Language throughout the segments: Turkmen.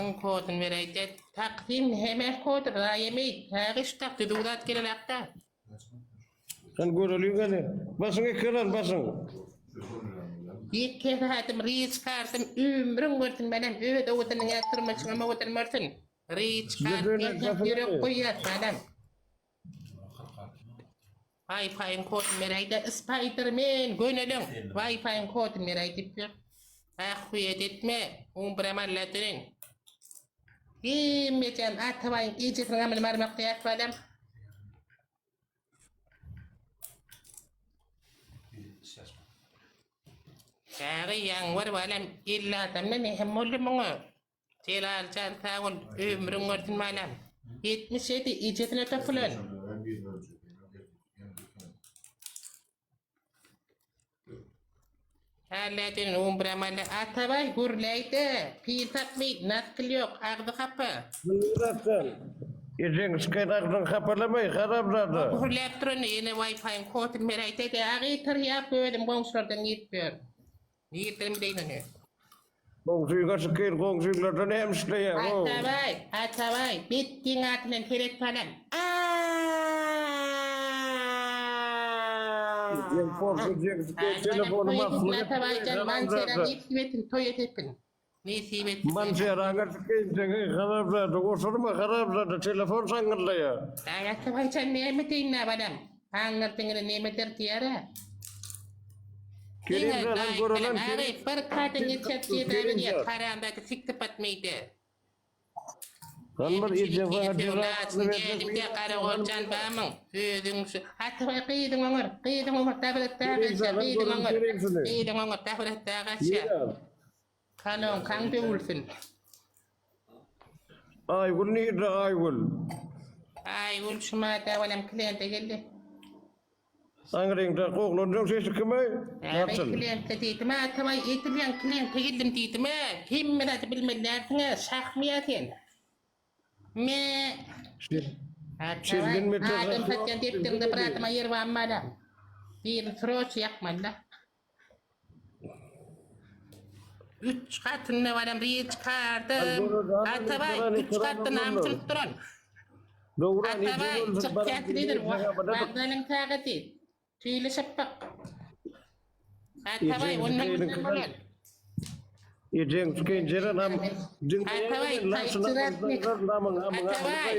Taksyň kodyny beräýde. Taksim heme kody raýemy. Täge şu tak düzüw zat gelenakda. Sen göreliň hany. Başyň ekran başyň. Ýeke zadym riç kardym ömrüň görsün menem öz owadan ýa turmuşyňam owadan bolsun. Riç kart berseň ýürek goýýas balam. Wi-Fi-iň koduny beräýdä Spiderman göneliň Wi-Fi-iň koduny beräý diýip ýör. Ahwyýet etme, umbrem Alla döneýin. Hemmejem Atabaýyň ejesiniň gamyny barmak diýýäs balam. Çagy ýaňwar balam 50 adamda näme boldy muňa? Jelaljan sag bol ömrüň bolsun balam. 77 ejesine topulan. Hälläden umbramally Atabaý gürläýdä, pil tapmy, naskil ýok, agzy hapa. Gürläpsen. Ejeň çykaýyn agzyňy hapalamay haramzada. Gürläp duran ýene Wi-Fi-iň kodyny beräýsede, agy tirýak özüm goňşulardan girip ýör. Nirden bileýin ony. Goňşyňa çykaýyn goňşyňlarda näme işleýäň ow. Atabaý, Atabaý, betdiň atyndan seret balam. Ejeň porsy ejeň çykaýyn telefonymy Atabaýjan mançera nesip etsin toý etsin. Nesip etsin. Mançeraňa çykaýyn seň haramzada osurma haramzada telefon şaňňyrlaýa. Aý Atabaýjan näme diýin balam. Aňňyr diňine näme der diýer-ä. Kerim Diňe jan daýy görelen bilen Kerim. Ary bir kadyn geçer jeza Kerim berýär jan. haramzada siksypat meýde. Sen bir ejeň saňa jezasyny berse Dädimde garagoljan bamyň özüň şu Atabaý gyzyň oňar gyzyň oňar dabret Kerim daga jan gyzyň görelen oňar Kerim şuny. gyzyň oňar dabret daga gaçýar. Kalonkaň döwülsin. Aýgül nirde Aýgül? Aýgül şumada olam kliente geldi. Aňryňdaky oglanjyň sesi kime? Äý Nasıl? kliente diýdim-ä Atabaý edilýän kliente geldim diýdim-ä. Hemme zady bilmeli dälsiň-ä, şahmy ýa sen? Me. Atabaý, Sizden beter adam zat satýan ýok, depderiňde bir bilmeli. adama ýer barmy balam? Birini sroç ýakmaly-da. Üç gatynda balam bir çykardym. Atabaý, üç gatda name çykyp duran? Dogran Atabaý, çyk kätilidir. Wagzalyň tagaty. Tüýli şapbak. Atabaý, ondan bundan bolan. Ejeň tükeýin jeren ham Atabaý, taýçyratnik. Atabaý.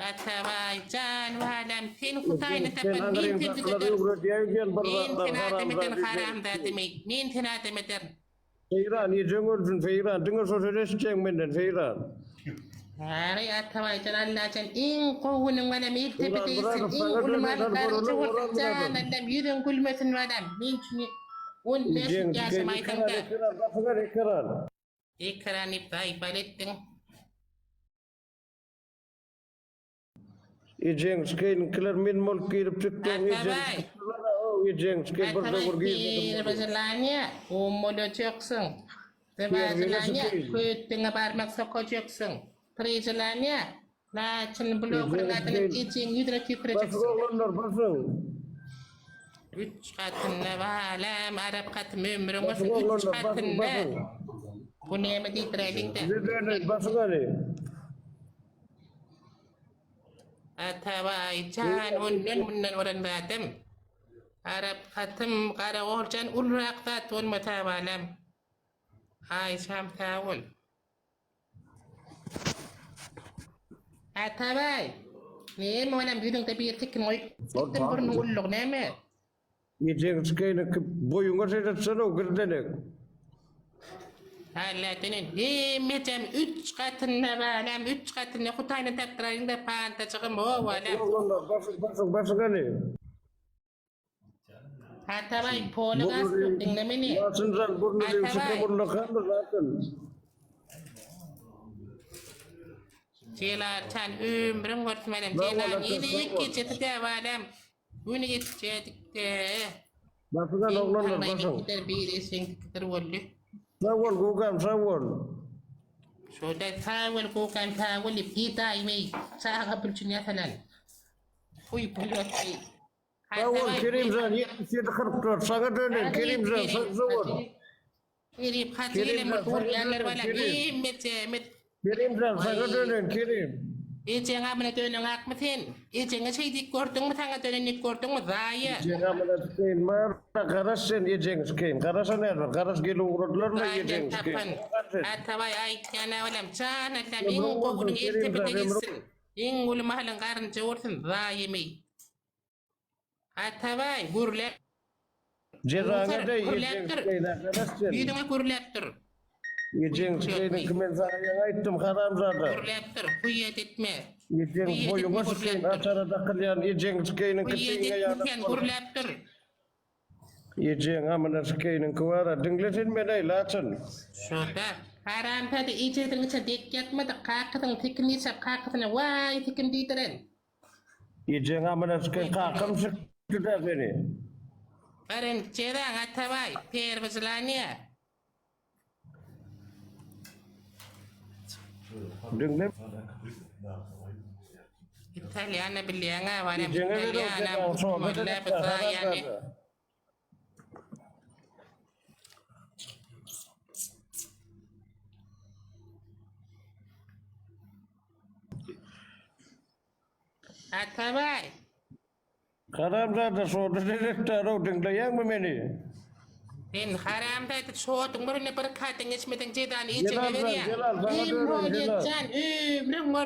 Atabaý jan balam sen Hudaýyny tapan men seni düzederin. Men seni adam eden haramzada men seni adam ederin. Seýran ejeň ölsün Seýran diňe şo söz eşitjeň menden Seýran. Häri Atabaýjan Allajan iň gowynyň balam il tepe degsin iň uly maldaryň bolsun jan Allam ýüzüň gülmesin balam men üçin 15 ýaşym aýdyňda. Ekran. Ekran diýip zaýbal etdiň. Ejeň skeýniňkiler men bolup girip çykdyň ejeň Atabaý. ejeň skeý bir Atabaý döwür girmedim. Первое um bolajaksyň. Второе желание köýtdiňe barmak sokajaksyň. Третье желание Laçyn blogyň adyny ejeň ýüzüne Basyň tüýkürejeksin. oglanlar basyň. Üç gatynda balam arap gatym ömrüň Basyň bolsun üç oglanlar basyň gatynda. basyň. Bu näme diýdiräýliň-de. Size döneýin basyň hany. Atabaý jan ondan mundan bolan zadam. Arap hatym garagoljan ulurak zat bolmasa balam. Aýşam sag bol. Atabaý. Näme olam ýüzüňde bir tikin goýup gitdiň burnuň ullugy näme? Ejeň çykaýynky boýuňa seretseňow girdenek. Allatenen hemmejem üç gatynda balam üç gatynda hutaýyny tapdyraýyňda pantajygym o balam. Oglanlar basyň basyň basyň hany. Atabaý poli gasdyk diňle meni. Ýaşynjan burnuny Atabaý. çyka burnuny kandyr zaten. Jelal jan ömrüň bolsun balam. Sag bol, Jelal ata, ýene sag ilk bol. gejesi dä balam. Güni geçjekdi. Basyň hany oglanlar basyň. Gider bir eşeňdikidir boldy. Sag bol Gugam sag bol. Şoda sag bol Gugam sag bol diýip gidaýmy çaga pul üçin ýasalan. Huý pul ýok diý. Sag bol Kerimjan 77 44 saňa döneýin Kerimjan sag bol. Kerim hajy Kerim gelen jan, bir saňa urýanlar dönen, balam Kerim. hemmejemiz. Kerim jan, saňa Waý. dönen, Kerim. Ejeň amyna dönen akmy sen? Ejeňe şeý diýip gördüňmi saňa dönen diýip gördüňmi zaýa. Ejeň amyna sikeýin, bar garaş sen ejeňi sikeýin. Garaşa näme, garaş gelip ugradylar-la Zaýadan ejeňi sikeýin. tapan. Garaş sen. Atabaý aýtýana balam jan Allam iň Ömrüň bolsun, gowunyň el Kerim tepede jan, ömrüň. gitsin. Iň uly mahalyň garynja bolsun zaýa meý. Atabaý gürläp Jezaňa Dur, deý, gürläp ejeň dur. sikeýin, garaş sen. Ýüzüňe gürläp dur. Ejeň sikeýiniňki men saňa ýaňy aýtdym, haramzada. Gürläp dur, huýýet etme. Ejeň Huýýet etme, boýuňa gürläp sikeýin, dur. açara dakylýan ejeň sikeýiniňki Huýýet çiňňe etme ýaly sen, bolup. gürläp dur. Ejeň amyna sikeýiniňki bar-a, diňle sen meni-eý, laçyn. Şo-da. Haramzada ejesiniň içine dek ýatmadyk, kakasynyň sikini içip, kakasyna waý sikim diýdiren. Ejeň amyna siken kakam sikdi-dä seni. Birinji jezaň Atabaý, perwi želaniýa. Diňle. Italýana bilýäň-ä, barem Ejeňe berip italýanam, jezaň şonda molla derekde, zaýany. haramzada. Atabaý. Haramzada şordy derekdar-ow diňleýäňmi meni? Sen haramzada şorduň birine bir kadyň geçmeseň jezany ejeňe Jelal jan, berýäň. Jelal, saňa Ömrüň döneýin, bolýa Jelal. jan, ömrüň bol.